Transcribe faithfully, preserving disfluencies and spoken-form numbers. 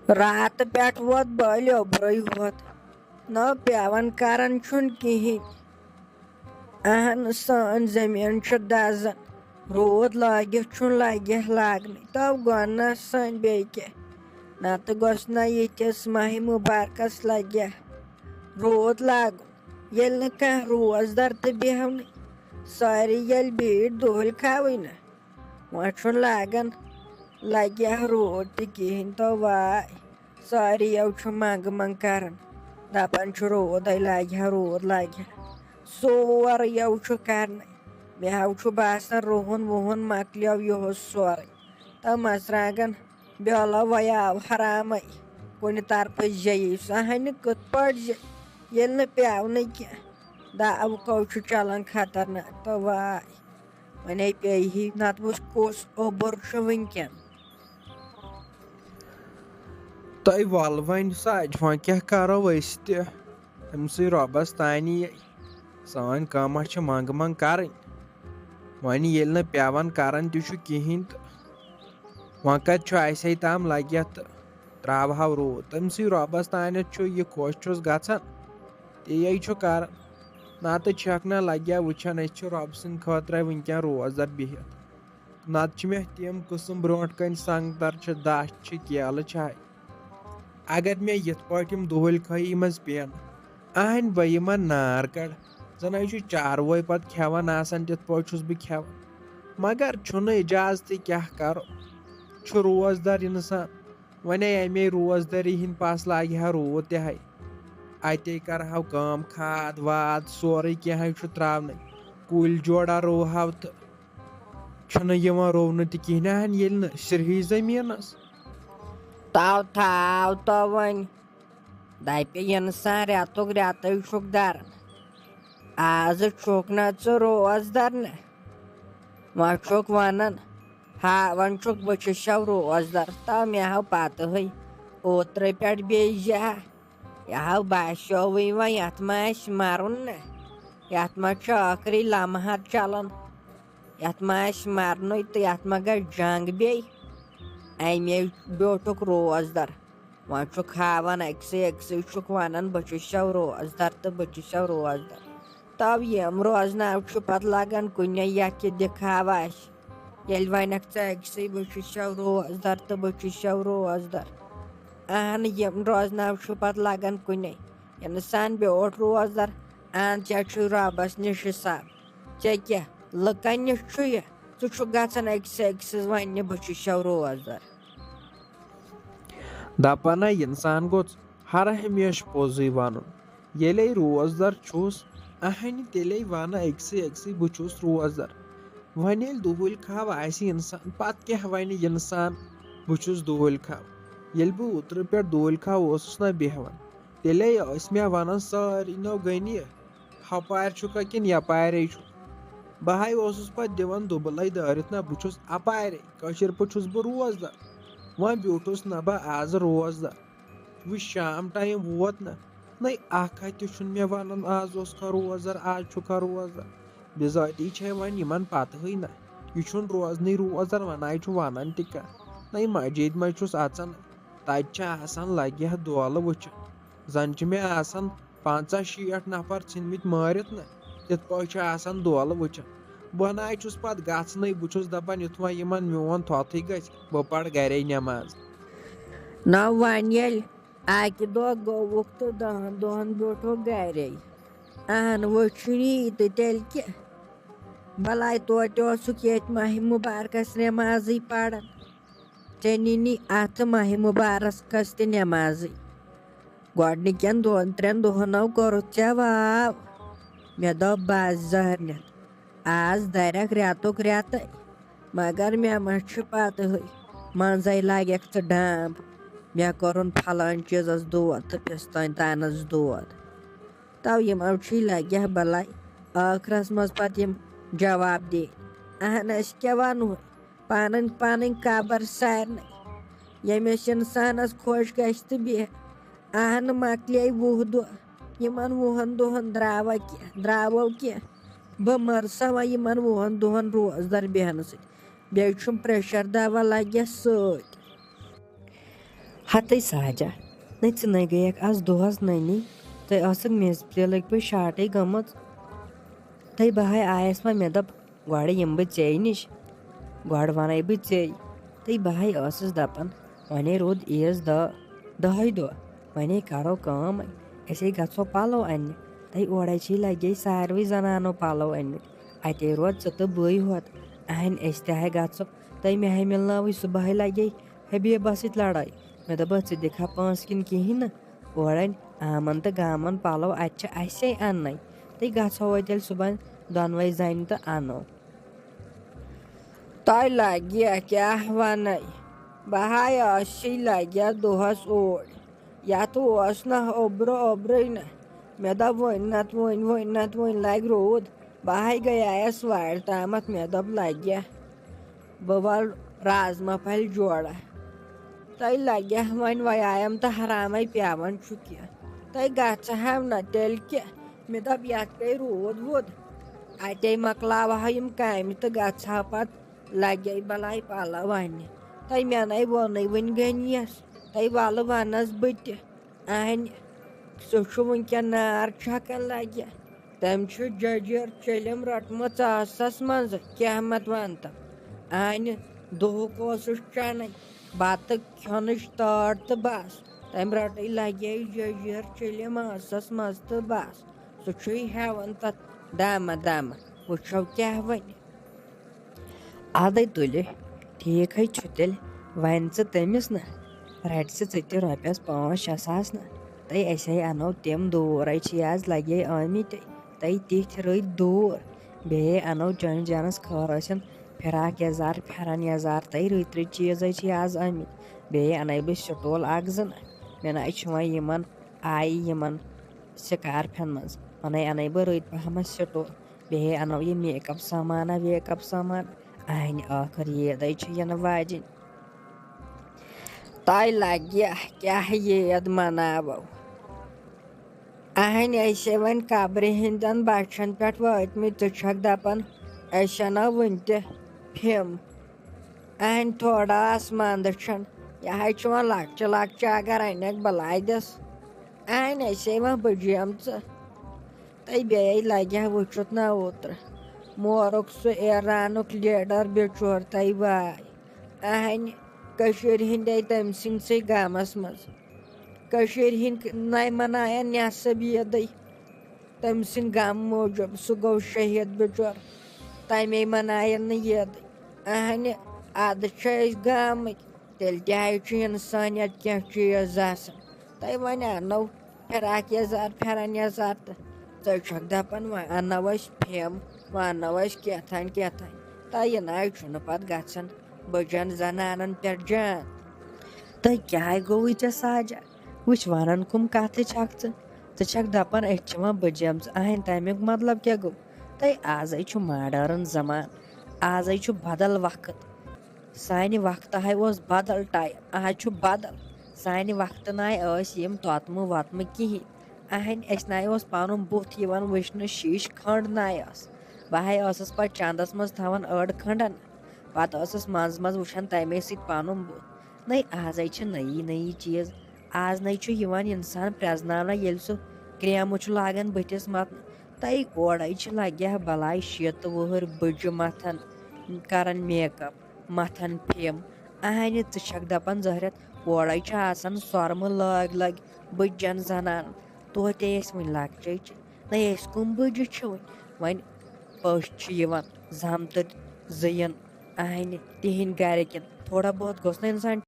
راتہٕ پٮ۪ٹھ ووت بٲلۍ اوٚبرُے ہوت، نہ پٮ۪وان کران چھُنہٕ کِہیٖنۍ۔ اہن، سٲنۍ زٔمیٖن چھُ دزان، روٗد لٲگِتھ چھُنہٕ لگہِ ہا لاگنٕے، تو گوٚو نہ سٲنۍ بیٚیہِ کینٛہہ، نتہٕ گوٚژھ نہ یِتھِس ماہِ مُبارکس لگہِ ہا روٗد لاگُن۔ ییٚلہِ نہٕ کانٛہہ روزدر تہٕ بیٚہونٕے، سٲری ییٚلہِ بیٖٹھۍ دُہٕلۍ کھاوٕنۍ نہ، وۄنۍ چھُنہٕ لاگان لگہِ ہا روٗد تہِ کِہیٖنۍ تو واے۔ ساریو چھُ منٛگہٕ منٛگ کران، دپان چھُ روٗدے لاگہِ ہا، روٗد لاگہِ ہا۔ سورُے یو چھُ کرنَے۔ مےٚ ہاو چھُ باسان رُہُن وُہُن مۄکلیو یِہُس سورُے۔ تہٕ مرژٕوانٛگن بیولو وۄنۍ آو حرامے۔ کُنہِ طرفہٕ جیٚیہِ سۄ ہنہِ کِتھ پٲٹھۍ جے، ییٚلہِ نہٕ پیونٕے کینٛہہ۔ داوکو چھُ چلان خطرناک تہٕ واے۔ وۄنۍ پیٚیہِ ہی، نتہٕ وٕچھ کُس اوٚبُر چھُ وٕنکیٚن۔ تۄہہِ وَلہٕ وۄنۍ سا، وۄنۍ کیٛاہ کَرو أسۍ تہِ؟ أمۍ سٕے رۄبَس تانی۔ سٲنۍ کٲمہ چھِ منٛگہٕ منٛگ کَرٕنۍ۔ وۄنۍ ییٚلہِ نہٕ پٮ۪وان کَران تہِ چھُ کِہیٖنۍ تہٕ وۄنۍ کَتہِ چھُ اَسے تام لَگہِ یَتھ تہٕ ترٛاوہو روٗد۔ تٔمۍ سٕے رۄبَس تانٮ۪تھ چھُ یہِ خۄش چھُس گژھان، تی یے چھُ کَران۔ نَتہٕ چھَکھ نہ لَگہِ ہا وٕچھان، أسۍ چھِ رۄبہٕ سٕنٛدِ خٲطرَے وٕنکٮ۪ن روزدَر بِہِتھ۔ نتہٕ چھِ مےٚ تِم قٕسم برونٛٹھ کنہِ سنگتر چھِ، دچھ چھِ، کیلہٕ چھِ۔ اگر مےٚ یِتھ پٲٹھۍ یِم دُہٕلۍ خٲیی منٛز پٮ۪ن، اہنۍ بہٕ یِمن نار کڑٕ۔ زن ہے چھُ چاروٲے پتہٕ کھٮ۪وان آسان، تِتھ پٲٹھۍ چھُس بہٕ کھٮ۪وان۔ مگر چھُنہٕ اجازتٕے، کیٛاہ کرو؟ چھُ روزدار انسان۔ وۄنۍ ہے امے روزدٲری ہٕنٛدۍ پس لاگہِ ہا روٗد تہِ ہے۔ اتے کرہو کٲم، کھاد واد سورُے کینٛہہ ہے چھُ تراونٕے۔ کُلۍ جوڑا رُوہو تہٕ چھُنہٕ یِوان رُونہٕ تہِ کِہیٖنۍ، اہن، ییٚلہِ نہٕ سِرہی زٔمیٖنَس۔ تَو تھاو تو وۄنۍ، دَپہِ اِنسان رٮ۪تُک رٮ۪تَے چھُکھ دَران۔ آزٕ چھُکھ نہ ژٕ روزدَر نہ، وۄنۍ چھُکھ وَنان، ہاوان چھُکھ بہٕ چھُسو روزدَر، تَو مےٚ ہاو پَتہٕے اوترٕ پٮ۪ٹھ بیٚیہِ جا۔ یہِ ہاو باسیووٕے وۄنۍ، یَتھ ما آسہِ مَرُن نہ، یَتھ ما چھُ ٲخری لمحات چَلان۔ یَتھ ما آسہِ مَرنُے تہٕ یَتھ ما گژھِ جنٛگ بیٚیہِ۔ اَمے بیوٗٹھُکھ روزدَر۔ وۄنۍ چھُکھ ہاوان أکسٕے أکسٕے، چھُکھ وَنان، "بہٕ چھُسو روزدَر تہٕ بہٕ چھُسو روزدَر۔" تَو یِم روزناو چھُ پَتہٕ لَگان کُنے، یَتھ کہِ دِکھاو آسہِ۔ ییٚلہِ وَنَکھ ژٕ أکسٕے، "بہٕ چھُسو روزدَر تہٕ بہٕ چھُسو روزدَر۔" اَہَن، یِم روزناو چھُ پَتہٕ لَگان کُنے۔ اِنسان بیوٗٹھ روزدَر، اَہَن، ژےٚ چھُے رۄبَس نِش حِساب۔ ژےٚ کیٛاہ، لُکَن نِش چھُ یہِ؟ ژٕ چھُکھ گژھان أکِس أکِس سٕنٛز وَننہِ، "بہٕ چھُسو روزدَر۔" دَپان ہے اِنسان گوٚژھ ہر ہمیشہٕ پوٚزُے وَنُن۔ ییٚلے روزدَر چھُس، اَہَنہِ تیٚلے وَنہٕ أکسٕے أکسٕے، "بہٕ چھُس روزدَر۔" وۄنۍ ییٚلہِ دُہٕلۍ کھاو آسہِ اِنسان، پَتہٕ کیٛاہ وَنہِ اِنسان، "بہٕ چھُس دُہٕلۍ کھاو"؟ ییٚلہِ بہٕ اوترٕ پٮ۪ٹھ دُہٕلۍ کھاو اوسُس نہ بیٚہوان، تیٚلے ٲسۍ مےٚ وَنان سٲری، نو غنی، ہۄپارِ چھُکھا کِنہٕ یَپارے چھُکھ؟ بہٕ ہاے اوسُس پَتہٕ دِوان دُبلَے دٲرِتھ، نہ بہٕ چھُس اَپارے، کٲشِر پٲٹھۍ چھُس بہٕ روزدَر۔ وۄنۍ بیوٗٹھُس نہ بہٕ آزٕ روزدَر۔ وۄنۍ شام ٹایم ووت نہ، نَے اَکھ ہا تہِ چھُنہٕ مےٚ وَنان آز اوسکھا روزدَر، آز چھُکھا روزدَر۔ بِذٲتی چھے وۄنۍ یِمَن پَتہٕے نہ، یہِ چھُنہٕ روزنٕے روزدَر، وۄنۍ نَے چھُ وَنان تہِ کانٛہہ۔ نَے مسجد منٛز چھُس اَژان، تَتہِ چھِ آسان لَگہِ ہا دولہٕ وٕچھان۔ زَن چھِ مےٚ آسان پنٛژاہ شیٹھ نفر ژھٕنمٕتۍ مٲرِتھ نہ، تِتھ پٲٹھۍ چھُ آسان دولہٕ وٕچھان۔ بہٕ نہ چھُس پتہٕ گژھنٕے، بہٕ چھُس دپان، یُتھ وۄنۍ یِمن میون تھۄتھٕے گژھِ، بہٕ پرٕ گرے نٮ۪ماز۔ نہ وۄنۍ ییٚلہِ اکہِ دۄہ گوٚوُکھ تہٕ دہن دۄہن بیوٗٹھُکھ گرے۔ اہن، وۄنۍ چھُنہٕ یی تہٕ تیٚلہِ کیٛاہ؟ بلاے توتہِ اوسُکھ ییٚتہِ ماہِ مُبارکس نٮ۪مازٕے پران۔ ژےٚ نِنی اَتھٕ ماہِ مُبارکس تہِ نٮ۪مازٕے۔ گۄڈٕنِکٮ۪ن دۄن ترٛٮ۪ن دۄہنو کوٚرُتھ ژےٚ واو۔ مےٚ دوٚپ، بس زہر نٮ۪تھ، آز دَرٮ۪کھ رٮ۪تُک رٮ۪تَے۔ مگر مےٚ ما چھُ پَتہٕے، منٛزَے لَگٮ۪کھ ژٕ ڈامب۔ مےٚ کوٚرُن پھلٲنۍ چیٖزَس دود تہٕ پِستٲنۍ تانَس دود۔ تو یِمو چھُے لگہِ ہا بلاے ٲخرس منٛز پتہٕ یِم جواب دِنۍ۔ اہن، أسۍ کیٛاہ ونہوے؟ پنٕنۍ پنٕنۍ قبر سارنٕے۔ ییٚمِس انسانس خۄش گژھِ تہٕ بیٚہہ۔ اہن، مۄکلے وُہ دۄہ۔ یِمن وُہن دۄہن درٛاوا کینٛہہ؟ درٛاوو کینٛہہ؟ بہٕ مٔرسا وۄنۍ یِمن وُہن دۄہن روزدر بیٚہنہٕ سۭتۍ؟ بیٚیہِ چھُم پریشر دوا لگٮ۪س سۭتۍ۔ ہتے ساجہ، نہ ژٕ نَے گٔیَکھ آز دۄہَس نٔنی، تۄہہِ ٲسٕکھ میٚژِ پِلٕکۍ پٲٹھۍ شاٹٕے گٔمٕژ۔ تہٕ بہٕ ہاے آیَس وۄنۍ، مےٚ دوٚپ، گۄڈٕ یِمہٕ بہٕ ژےٚ نِش، گۄڈٕ وَنَے بہٕ ژےٚ۔ تہٕ بہٕ ہاے ٲسٕس دَپان، وۄنۍ روٗد عیٖذ دۄہ، دَہَے دۄہ، وۄنۍ کَرو کٲم، أسے گژھو پَلو اَننہِ۔ تہٕ اورَے چھِ لَگے ساروٕے زَنانو پَلو أنمٕتۍ، اَتے روٗد ژٕ تہٕ بٕے ہوت۔ اَہَن أسۍ تہِ ہاے گژھو، تہٕ مےٚ ہاے مِلناوٕے صُبحٲے لَگے حبیبس سۭتۍ لڑٲے۔ مےٚ دوٚپُس، "ژٕ دِکھا پونٛسہٕ کِنہٕ کِہیٖنۍ نہٕ؟ اورٕ اَنہِ آمن تہٕ گامن پلو، اَتہِ چھِ اَسے اَننَے۔ تہٕ گژھو وۄنۍ تیٚلہِ صُبحن دۄنوَے زَنہِ تہٕ اَنو۔" تۄہہِ لگہِ کیٛاہ وَنَے؟ بہٕ ہاے ٲسی لگہِ دۄہَس اوٗرۍ۔ یَتھ اوس نہٕ اوٚبرٕ اوٚبرٕے نہٕ۔ مےٚ دوٚپ، وۄنۍ نَتہٕ وۄنۍ، وۄنۍ نَتہٕ وۄنۍ لگہِ روٗد۔ بہٕ ہاے گٔیایَس وارِ تامَتھ، مےٚ دوٚپ، لگہِ بہٕ وَلہٕ رازما پھلۍ جوڑا۔ تۄہہِ لگہِ وۄنۍ ویام تہٕ حرامے پیوان چھُ کینٛہہ۔ تۄہہِ گژھٕ ہاو نہ تیٚلہِ کہِ مےٚ دوٚپ یَتھ پیٚیہِ روٗد ووٗد، اَتے مۄکلاوٕ ہا یِم کامہِ تہٕ گژھٕ ہا پَتہٕ لگے بلاے پَلو اَننہِ۔ تۄہہِ مےٚ نَے ووٚنُے وٕنۍ غنیَس، تۄہہِ وَلہٕ وَنَس بہٕ تہِ۔ اَہنہِ، سُہ چھُ وٕنکٮ۪ن نار چھَکان لگہِ۔ تٔمۍ چھُ جٔجیٖر چِلِم رٔٹمٕژ ٲسَس منٛز، کیٛاہ مت وَنتہٕ۔ اَہنہِ، دُہُک اوسُس چَنٕے، بَتہٕ کھیوٚنٕچ تٲر تہٕ بَس۔ تٔمۍ رٔٹٕے لگے جٔجیٖر چِلِم ٲسَس منٛز تہٕ بَس۔ سُہ چھُے ہٮ۪وان تَتھ دامہ دامہ۔ وٕچھو کیٛاہ وَنہِ۔ اَدَے تُلہِ، ٹھیٖک ہے چھُ تیٚلہِ۔ وَنہِ ژٕ تٔمِس نہ، رَٹہِ ژٕ ژٕ تہِ رۄپیَس پانٛژھ شےٚ ساس نہ۔ تہٕ أسۍ ہے اَنو تِم دوٗرَے چھِ آز لَگے آمٕتۍ۔ تہٕ تِتھۍ رٕتۍ دوٗر۔ بیٚیہِ اَنو جۄمہِ جانَس خٲر ٲسِن فِراک یَزار، پھٮ۪رَن یَزار۔ تہٕ رٕتۍ رٕتۍ چیٖزَے چھِ آز آمٕتۍ۔ بیٚیہِ اَنَے بہٕ سٹول اَکھ زٕ نہ۔ مےٚ نہ چھُ وۄنۍ یِمَن آیہِ یِمَن سکارفن منٛز۔ وۄنۍ اَنَے بہٕ رٕتۍ پَہمَتھ سٹور۔ بیٚیہِ اَنو یہِ میک اپ سامان، ویک اپ سامان۔ اَہنہِ، ٲخٕر عیٖدَے چھِ یِنہٕ واجِنۍ۔ تۄہہِ لَگہِ کیٛاہ عیٖد مَناوو؟ اَہنہِ، أسۍ ہے وۄنۍ قبرِ ہِنٛدٮ۪ن بَچھَن پٮ۪ٹھ وٲتۍمٕتۍ، ژٕ چھَکھ دَپان أسۍ اَنو وٕنہِ تہِ پھِم۔ اہن تھوڑا آس مندٕ چھن۔ یہِ حظ چھِ وۄنۍ لۄکچہِ لۄکچہِ اگر انکھ بلاے دِس۔ اہن أسے وۄنۍ بجیمژٕ۔ تہٕ بیٚیہِ لگہِ ہا وٕچھُتھ نہ اوترٕ مورُک سُہ ایرانُک لیڈر بِچور تہٕ واے۔ اہن کٔشیٖرِ ہِنٛدے تٔمۍ سٕنٛدسٕے گامس منٛز۔ کٔشیٖرِ ہِنٛدۍ نَے مناون نٮ۪صٕب عیٖدٕے۔ تٔمۍ سٕنٛدِ غمہٕ موٗجوٗب سُہ گوٚو شہیٖد بِچور۔ تَمے مناون نہٕ عیٖدٕے۔ اہنہِ، اَدٕ چھِ أسۍ گامٕکۍ، تیٚلہِ تہِ حظ چھُ اِنسٲنیت کینٛہہ چیٖز آسان۔ تہٕ وۄنۍ اَنو فِراک یَزار، پھٮ۪رَن یَزار تہٕ ژٕ چھَکھ دَپان وۄنۍ اَنو أسۍ پھِم، وۄنۍ اَنو أسۍ کیٛاہ تام کیٛاہ تام۔ تہٕ یہِ نہ حظ چھُنہٕ پَتہٕ گژھان بٔجَن زَنانَن پٮ۪ٹھ جان۔ تہٕ کیٛاہ گوٚوُے ژےٚ ساجا؟ وٕچھ، وَنان کٕم کَتھٕ چھَکھ ژٕ؟ ژٕ چھَکھ دَپان أسۍ چھِ وۄنۍ بٔجیمژٕ۔ اہن تَمیُک مطلب کیٛاہ گوٚو؟ تہٕ آزَے چھُ ماڈٲرٕن زمانہٕ، آزَے چھُ بدل وقت۔ سانہِ وقتہٕ ہاے اوس بدل ٹایم، آز چھُ بدل۔ سانہِ وقتہٕ ناے ٲسۍ یِم توتمہٕ وۄتمہٕ کِہیٖنۍ۔ اہن أسۍ ناے اوس پَنُن بُتھ یِوان وٕچھنہٕ، شیٖشہٕ کھٔنٛڈ ناے ٲس۔ بہٕ ہاے ٲسٕس پَتہٕ چَندَس منٛز تھاوان أڑ کھٔنٛڈَن۔ پَتہٕ ٲسٕس منٛزٕ منٛزٕ وٕچھان تَمے سۭتۍ پَنُن بُتھ۔ نَے آزَے چھِ نٔیی نٔیی چیٖز۔ آز نَے چھُ یِوان اِنسان پرٛزناونہٕ ییٚلہِ سُہ کرٛیمہٕ چھُ لاگان بٕتھِس مَتھنہٕ۔ تَے اورَے چھِ لَگہِ ہا بَلاے شیٖتہٕ وُہٕرۍ بٕجہِ مَتھان، کَران میک اپ، مَتھان پھِم۔ اَہنہِ ژٕ چھَکھ دَپان زہرٮ۪تھ اورَے چھِ آسان سۄرمہٕ لٲگۍ لٲگۍ بٕجَن زَنان۔ توتہِ ٲسۍ وٕنہِ لۄکچے چھِ۔ نَے أسۍ کٕم بٕجہِ چھِ وٕنہِ؟ وۄنۍ پٔژھۍ چھِ یِوان زَمتٕرۍ زٕ یِن اَہنہِ تِہِنٛدۍ گَرِکٮ۪ن۔ تھوڑا بہت گوٚژھ نہ اِنسان